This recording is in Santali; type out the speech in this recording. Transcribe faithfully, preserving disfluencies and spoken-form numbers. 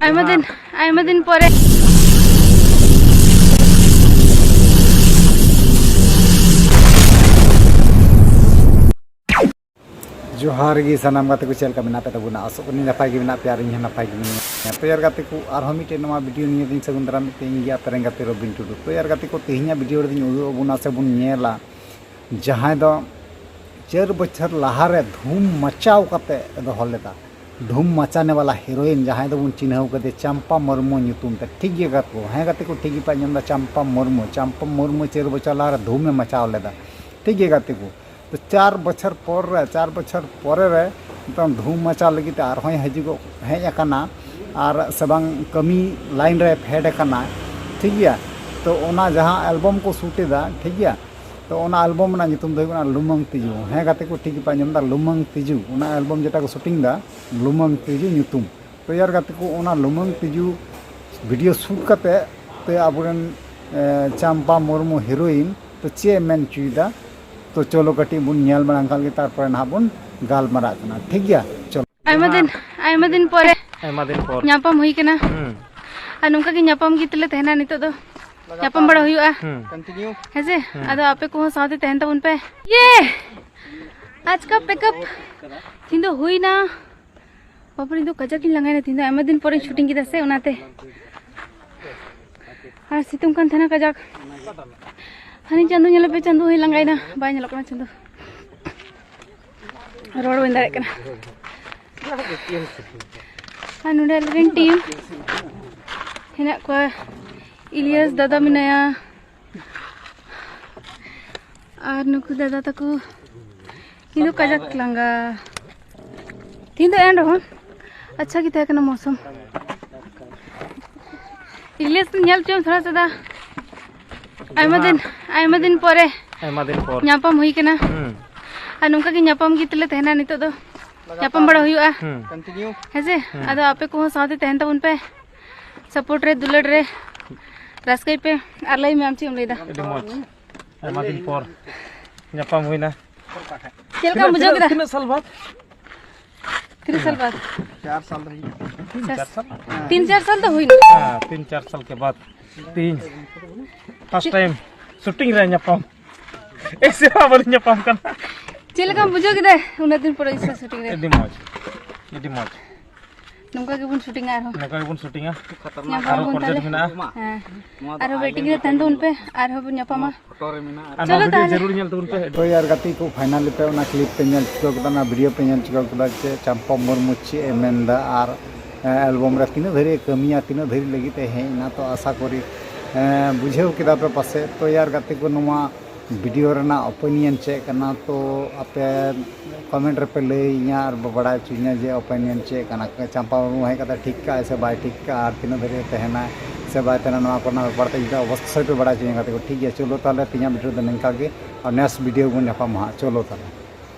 ᱟᱭᱢᱟ ᱫᱤᱱ, ᱟᱭᱢᱟ ᱫᱤᱱ ᱯᱚᱨᱮ᱾ ᱡᱚᱦᱟᱨ ᱜᱮ ᱥᱟᱱᱟᱢ ᱜᱟᱛᱮ ᱠᱚ, ᱪᱮᱫ ᱞᱮᱠᱟ ᱢᱮᱱᱟᱜ ᱯᱮ ᱛᱟᱵᱚᱱᱟ? ᱟᱥᱚᱜ ᱠᱟᱹᱱᱟᱹᱧ ᱱᱟᱯᱟᱭ ᱜᱮ ᱢᱮᱱᱟᱜ ᱯᱮᱭᱟ ᱟᱨ ᱤᱧ ᱦᱚᱸ ᱱᱟᱯᱟᱭ ᱜᱮ ᱢᱤᱱᱟᱹᱧᱟ᱾ ᱛᱚ ᱭᱟᱨ ᱜᱟᱛᱮ ᱠᱚ, ᱟᱨᱦᱚᱸ ᱢᱤᱫᱴᱮᱱ ᱱᱚᱣᱟ ᱵᱷᱤᱰᱤᱭᱳ ᱱᱤᱭᱮ ᱛᱤᱧ ᱥᱟᱹᱜᱩᱱ ᱫᱟᱨᱟᱢ ᱢᱤᱫᱴᱮᱱ ᱤᱧ ᱜᱮ ᱟᱯᱮ ᱨᱮᱱ ᱜᱟᱛᱮ ᱨᱚᱵᱤᱱ ᱴᱩᱰᱩ᱾ ᱛᱚ ᱭᱟᱨ ᱜᱟᱛᱮ ᱠᱚ, ᱛᱮᱦᱮᱧᱟᱜ ᱵᱷᱤᱰᱤᱭᱳ ᱨᱮᱫᱚᱧ ᱩᱫᱩᱜ ᱟᱵᱚᱱᱟ ᱥᱮ ᱵᱚᱱ ᱧᱮᱞᱟ ᱡᱟᱦᱟᱸᱭ ᱫᱚ ᱪᱟᱨ ᱵᱚᱪᱷᱚᱨ ᱞᱟᱦᱟᱨᱮ ᱫᱷᱩᱢ ᱢᱟᱪᱟᱣ ᱠᱟᱛᱮ ᱮ ᱫᱚᱦᱚ ᱞᱮᱫᱟ᱾ ᱫᱷᱩᱢ ᱢᱟᱪᱟᱱᱮ ᱣᱟᱞᱟ ᱦᱤᱨᱳᱭᱤᱱ ᱡᱟᱦᱟᱸᱭ ᱫᱚᱵᱚᱱ ᱪᱤᱱᱦᱟᱹᱣ ᱠᱟᱫᱮ ᱪᱟᱢᱯᱟ ᱢᱩᱨᱢᱩ ᱧᱩᱛᱩᱢ ᱛᱮ᱾ ᱴᱷᱤᱠ ᱜᱮᱭᱟ ᱜᱟᱛᱮ ᱠᱚ? ᱦᱮᱸ ᱜᱟᱛᱮ ᱠᱚ, ᱴᱷᱤᱠ ᱜᱮᱯᱮ ᱟᱸᱡᱚᱢ ᱮᱫᱟ, ᱪᱟᱢᱯᱟ ᱢᱩᱨᱢᱩ᱾ ᱪᱟᱢᱯᱟ ᱢᱩᱨᱢᱩ ᱪᱟᱨ ᱵᱚᱪᱷᱚᱨ ᱞᱟᱦᱟᱨᱮ ᱫᱷᱩᱢᱮ ᱢᱟᱪᱟᱣ ᱞᱮᱫᱟ᱾ ᱴᱷᱤᱠ ᱜᱮᱭᱟ ᱜᱟᱛᱮ ᱠᱚ? ᱛᱚ ᱪᱟᱨ ᱵᱚᱪᱷᱚᱨ ᱯᱚᱨ ᱨᱮ, ᱪᱟᱨ ᱵᱚᱪᱷᱚᱨ ᱯᱚᱨᱮ ᱨᱮ ᱱᱤᱛᱚᱝ ᱫᱷᱩᱢ ᱢᱟᱪᱟᱣ ᱞᱟᱹᱜᱤᱫ ᱛᱮ ᱟᱨᱦᱚᱸᱭ ᱦᱤᱡᱩᱜᱚᱜ ᱦᱮᱡ ᱟᱠᱟᱱᱟ, ᱟᱨ ᱥᱮ ᱵᱟᱝ ᱠᱟᱹᱢᱤ ᱞᱟᱭᱤᱱ ᱨᱮ ᱯᱷᱮᱰ ᱟᱠᱟᱱᱟ᱾ ᱴᱷᱤᱠ ᱜᱮᱭᱟ? ᱛᱚ ᱚᱱᱟ ᱡᱟᱦᱟᱸ ᱮᱞᱵᱚᱢ ᱠᱚ ᱥᱩᱴ ᱮᱫᱟ, ᱴᱷᱤᱠ ᱜᱮᱭᱟ? ᱛᱚ ᱚᱱᱟ ᱮᱞᱵᱚᱢ ᱨᱮᱱᱟᱜ ᱧᱩᱛᱩᱢ ᱫᱚ ᱦᱩᱭᱩᱜ ᱠᱟᱱᱟ ᱞᱩᱢᱟᱹᱝ ᱛᱤᱡᱩ᱾ ᱦᱮᱸ ᱜᱟᱛᱮ ᱠᱚ, ᱴᱷᱤᱠ ᱜᱮᱯᱮ ᱟᱸᱡᱚᱢ ᱮᱫᱟ, ᱞᱩᱢᱟᱹᱝ ᱛᱤᱡᱩ᱾ ᱚᱱᱟ ᱮᱞᱵᱚᱢ ᱡᱮᱴᱟ ᱠᱚ ᱥᱩᱴᱤᱝ ᱮᱫᱟ, ᱞᱩᱢᱟᱹᱝ ᱛᱤᱡᱩ ᱧᱩᱛᱩᱢ᱾ ᱛᱚ ᱭᱟᱨ ᱜᱟᱛᱮ ᱠᱚ, ᱚᱱᱟ ᱞᱩᱢᱟᱹᱝ ᱛᱤᱡᱩ ᱵᱷᱤᱰᱤᱭᱳ ᱥᱩᱴ ᱠᱟᱛᱮ ᱛᱮ ᱟᱵᱚᱨᱮᱱ, ᱮ, ᱪᱟᱢᱯᱟ ᱢᱩᱨᱢᱩ ᱦᱤᱨᱳᱭᱤᱱ ᱛᱚ ᱪᱮᱫ ᱮ ᱢᱮᱱ ᱦᱚᱪᱚᱭᱮᱫᱟ? ᱛᱚ ᱪᱚᱞᱚ ᱠᱟᱹᱴᱤᱡ ᱵᱚᱱ ᱧᱮᱞ ᱢᱟᱲᱟᱝ ᱠᱷᱟᱱ ᱜᱮ, ᱛᱟᱨᱯᱚᱨᱮ ᱱᱟᱦᱟᱜ ᱵᱚᱱ ᱜᱟᱞᱢᱟᱨᱟᱜ ᱠᱟᱱᱟ᱾ ᱴᱷᱤᱠ ᱜᱮᱭᱟ? ᱪᱚᱞᱚ᱾ ᱟᱭᱢᱟ ᱫᱤᱱ, ᱟᱭᱢᱟ ᱫᱤᱱ ᱯᱚᱨᱮ ᱟᱭᱢᱟ ᱫᱤᱱ ᱯᱚᱨ᱾ ᱧᱟᱯᱟᱢ ᱦᱩᱭ ᱠᱟᱱᱟ᱾ ᱦᱩᱸ᱾ ᱟᱨ ᱱᱚᱝᱠᱟ ᱜᱮ ᱧᱟᱯᱟᱢ ᱜᱮ ᱛᱮᱞᱮ ᱛᱟᱦᱮᱱᱟ ᱱᱤᱛᱚᱜ ᱫᱚ᱾ ᱧᱟᱯᱟᱢ ᱵᱟᱲᱟ ᱦᱩᱭᱩᱜᱼᱟ᱾ ᱦᱩᱸ᱾ ᱦᱮᱸ ᱥᱮ? ᱦᱩᱸ᱾ ᱟᱫᱚ ᱟᱯᱮ ᱠᱚᱦᱚᱸ ᱥᱟᱶᱛᱮ ᱛᱟᱦᱮᱱ ᱛᱟᱵᱚᱱ ᱯᱮ᱾ ᱤᱭᱮ! ᱟᱡ ᱠᱟ ᱯᱮᱠᱟᱯ ᱛᱤᱦᱤᱧ ᱫᱚ ᱦᱩᱭᱱᱟ᱾ ᱵᱟᱯᱨᱮ, ᱤᱧ ᱫᱚ ᱠᱟᱡᱟᱠ ᱤᱧ ᱞᱟᱸᱜᱟᱭᱮᱱᱟ ᱛᱤᱦᱤᱧ ᱫᱚ᱾ ᱟᱭᱢᱟ ᱫᱤᱱ ᱯᱚᱨᱮᱧ ᱥᱩᱴᱤᱝ ᱠᱮᱫᱟ ᱥᱮ, ᱚᱱᱟᱛᱮ᱾ ᱟᱨ ᱥᱤᱛᱩᱝ ᱠᱟᱱ ᱛᱟᱦᱮᱱᱟ ᱠᱟᱡᱟᱠ᱾ ᱦᱟᱹᱱᱤ ᱪᱟᱸᱫᱚ ᱧᱮᱞᱮ ᱯᱮ, ᱪᱟᱸᱫᱚ ᱦᱚᱸᱭ ᱞᱟᱸᱜᱟᱭᱮᱱᱟ, ᱵᱟᱭ ᱧᱮᱞᱚᱜ ᱠᱟᱱᱟ ᱪᱟᱸᱫᱚ᱾ ᱨᱚᱲ ᱵᱟᱹᱧ ᱫᱟᱲᱮᱭᱟᱜ ᱠᱟᱱᱟ᱾ ᱟᱨ ᱱᱚᱰᱮ ᱟᱞᱮᱨᱮᱱ ᱴᱤᱢ ᱦᱮᱱᱟᱜ ᱠᱚᱣᱟ, ᱤᱞᱤᱭᱟᱥ ᱫᱟᱫᱟ ᱢᱮᱱᱟᱭᱟ, ᱟᱨ ᱱᱩᱠᱩ ᱫᱟᱫᱟ ᱛᱟᱠᱚ᱾ ᱤᱧ ᱫᱚ ᱠᱟᱡᱟᱠ ᱞᱟᱸᱜᱟ᱾ ᱛᱤᱦᱤᱧ ᱫᱚ ᱮᱱ ᱨᱮᱦᱚᱸ ᱟᱪᱪᱷᱟ ᱜᱮ ᱛᱟᱦᱮᱸ ᱠᱟᱱᱟ ᱢᱳᱥᱚᱢ᱾ ᱤᱞᱤᱭᱟᱥ ᱧᱮᱞ ᱦᱚᱪᱚᱭᱮᱢ ᱛᱷᱚᱲᱟ ᱥᱟᱫᱟ᱾ ᱟᱭᱢᱟ ᱫᱤᱱ, ᱟᱭᱢᱟ ᱫᱤᱱ ᱯᱚᱨᱮ ᱟᱭᱢᱟ ᱫᱤᱱ ᱯᱚᱨ᱾ ᱧᱟᱯᱟᱢ ᱦᱩᱭ ᱠᱟᱱᱟ᱾ ᱦᱩᱸ᱾ ᱟᱨ ᱱᱚᱝᱠᱟ ᱜᱮ ᱧᱟᱯᱟᱢ ᱜᱮ ᱛᱮᱞᱮ ᱛᱟᱦᱮᱱᱟ ᱱᱤᱛᱚᱜ ᱫᱚ᱾ ᱧᱟᱯᱟᱢ ᱵᱟᱲᱟ ᱦᱩᱭᱩᱜᱼᱟ᱾ ᱦᱩᱸ᱾ ᱦᱮᱸ ᱥᱮ? ᱦᱩᱸ᱾ ᱟᱫᱚ ᱟᱯᱮ ᱠᱚᱦᱚᱸ ᱥᱟᱶᱛᱮ ᱛᱟᱦᱮᱱ ᱛᱟᱵᱚᱱ ᱯᱮ᱾ ᱥᱟᱯᱳᱨᱴ ᱨᱮ, ᱫᱩᱞᱟᱹᱲ ᱨᱮ ᱨᱟᱹᱥᱠᱟᱹᱭ ᱯᱮ᱾ ᱟᱨ ᱞᱟᱹᱭ ᱢᱮ, ᱟᱢ ᱪᱮᱫ ᱮᱢ ᱞᱟᱹᱭᱫᱟ? ᱟᱹᱰᱤ ᱢᱚᱡᱽ᱾ ᱟᱭᱢᱟ ᱫᱤᱱ ᱯᱚᱨ ᱧᱟᱯᱟᱢ ᱦᱩᱭᱱᱟ᱾ ᱪᱮᱫ ᱞᱮᱠᱟᱢ ᱵᱩᱡᱷᱟᱹᱣ ᱠᱮᱫᱟ? ᱛᱤᱱᱟᱹᱜ ᱥᱟᱞ ᱵᱟᱫ? ᱛᱤᱱᱟᱹᱜ ᱥᱟᱞ ᱵᱟᱫ? ᱪᱟᱨ ᱥᱟᱞ ᱫᱚ ᱦᱩᱭᱩᱜᱼᱟ᱾ ᱪᱟᱨ ᱥᱟᱞ? ᱛᱤᱱ ᱪᱟᱨ ᱥᱟᱞ ᱫᱚ ᱦᱩᱭᱱᱟ᱾ ᱦᱮᱸ, ᱛᱤᱱ ᱪᱟᱨ ᱥᱟᱞ ᱠᱮ ᱵᱟᱫ ᱛᱤᱦᱤᱧ ᱯᱷᱟᱥᱴ ᱴᱟᱭᱤᱢ ᱥᱩᱴᱤᱝ ᱨᱮ ᱧᱟᱯᱟᱢ᱾ ᱮᱭᱥᱮ ᱢᱟ ᱵᱟᱹᱞᱤᱧ ᱧᱟᱯᱟᱢ ᱠᱟᱱᱟ᱾ ᱪᱮᱫ ᱞᱮᱠᱟᱢ ᱵᱩᱡᱷᱟᱹᱣ ᱠᱮᱫᱟ ᱩᱱᱟᱹᱜ ᱫᱤᱱ ᱯᱚᱨᱮ ᱤᱱᱥᱴᱟ ᱥᱩᱴᱤᱝ ᱨᱮ? ᱟᱹᱰᱤ ᱢᱚᱡᱽ, ᱟᱹᱰᱤ ᱢᱚᱡᱽ᱾ ᱱᱚᱝᱠᱟ ᱜᱮᱵᱚᱱ ᱥᱩᱴᱤᱝᱟ ᱟᱨᱦᱚᱸ᱾ ᱱᱚᱝᱠᱟ ᱜᱮᱵᱚᱱ ᱥᱩᱴᱤᱝᱟ᱾ ᱧᱟᱯᱟᱢ ᱟᱨᱦᱚᱸ ᱵᱚᱱ ᱯᱨᱚᱡᱮᱠᱴ ᱛᱟᱦᱞᱮ᱾ ᱢᱮᱱᱟᱜᱼᱟ᱾ ᱦᱮᱸ᱾ ᱟᱨᱦᱚᱸ ᱣᱮᱴᱤᱝ ᱨᱮ ᱛᱟᱦᱮᱱ ᱛᱟᱵᱚᱱ ᱯᱮ, ᱟᱨᱦᱚᱸ ᱵᱚᱱ ᱧᱟᱯᱟᱢᱟ᱾ ᱟᱨ ᱪᱚᱞᱚ ᱱᱚᱣᱟ ᱵᱷᱤᱰᱤᱭᱳ ᱛᱟᱦᱞᱮ᱾ ᱡᱟᱹᱨᱩᱲ ᱧᱮᱞ ᱛᱟᱵᱚᱱ ᱯᱮ᱾ ᱛᱚ ᱭᱟᱨ ᱜᱟᱛᱮ ᱠᱚ, ᱯᱷᱟᱭᱱᱟᱞᱤ ᱯᱮ ᱚᱱᱟ ᱠᱞᱤᱯ ᱯᱮ ᱧᱮᱞ ᱪᱩᱠᱟᱹᱣ ᱠᱮᱫᱟ, ᱚᱱᱟ ᱵᱷᱤᱰᱤᱭᱳ ᱯᱮ ᱧᱮᱞ ᱪᱩᱠᱟᱹᱣ ᱠᱮᱫᱟ ᱡᱮ ᱪᱟᱢᱯᱟ ᱢᱩᱨᱢᱩ ᱪᱮᱫ ᱮ ᱢᱮᱱᱫᱟ ᱟᱨ ᱮᱞᱵᱚᱢ ᱨᱮ ᱛᱤᱱᱟᱹᱜ ᱫᱷᱟᱹᱨᱤᱡ ᱮ ᱠᱟᱹᱢᱤᱭᱟ, ᱛᱤᱱᱟᱹᱜ ᱫᱷᱟᱹᱨᱤᱡ ᱞᱟᱹᱜᱤᱫ ᱮ ᱦᱮᱡ ᱮᱱᱟ᱾ ᱛᱚ ᱟᱥᱟ ᱠᱚᱨᱤ ᱮ, ᱵᱩᱡᱷᱟᱹᱣ ᱠᱮᱫᱟ ᱯᱮ ᱯᱟᱥᱮᱡ᱾ ᱛᱚ ᱭᱟᱨ ᱜᱟᱛᱮ ᱠᱚ, ᱱᱚᱣᱟ ᱵᱷᱤᱰᱤᱭᱳ ᱨᱮᱱᱟᱜ ᱳᱯᱤᱱᱤᱭᱚᱱ ᱪᱮᱫ ᱠᱟᱱᱟ, ᱛᱚ ᱟᱯᱮ ᱠᱚᱢᱮᱱᱴ ᱨᱮᱯᱮ ᱞᱟᱹᱭᱟᱹᱧᱟ ᱟᱨ ᱵᱟᱲᱟᱭ ᱦᱚᱪᱚᱧᱟ ᱡᱮ ᱳᱯᱤᱱᱤᱭᱚᱱ ᱪᱮᱫ ᱠᱟᱱᱟ, ᱪᱟᱢᱯᱟ ᱢᱩᱨᱢᱩ ᱦᱮᱡ ᱠᱟᱛᱮ ᱴᱷᱤᱠ ᱠᱟᱜᱼᱟᱭ ᱥᱮ ᱵᱟᱭ ᱴᱷᱤᱠ ᱠᱟᱜᱼᱟ, ᱟᱨ ᱛᱤᱱᱟᱹᱜ ᱫᱷᱟᱹᱨᱤᱡ ᱮ ᱛᱟᱦᱮᱱᱟ ᱥᱮ ᱵᱟᱭ ᱛᱟᱦᱮᱱᱟ, ᱱᱚᱣᱟ ᱠᱚᱨᱮᱱᱟᱜ ᱵᱮᱯᱟᱨ ᱛᱮ ᱡᱩᱫᱤ ᱚᱵᱚᱥᱥᱳᱭ ᱯᱮ ᱵᱟᱲᱟᱭ ᱦᱚᱪᱚᱧᱟ ᱜᱟᱛᱮ ᱠᱚ, ᱴᱷᱤᱠ ᱜᱮᱭᱟ᱾ ᱪᱚᱞᱚ ᱛᱟᱦᱚᱞᱮ ᱛᱮᱦᱮᱧᱟᱜ ᱵᱷᱤᱰᱤᱭᱳ ᱫᱚ ᱱᱤᱝᱠᱟ ᱜᱮ, ᱟᱨ ᱱᱮᱠᱥᱴ ᱵᱷᱤᱰᱤᱭᱳ ᱵᱚᱱ ᱧᱟᱯᱟᱢᱟ ᱦᱟᱸᱜ᱾ ᱪᱚᱞᱚ ᱛᱟᱦᱚᱞᱮ᱾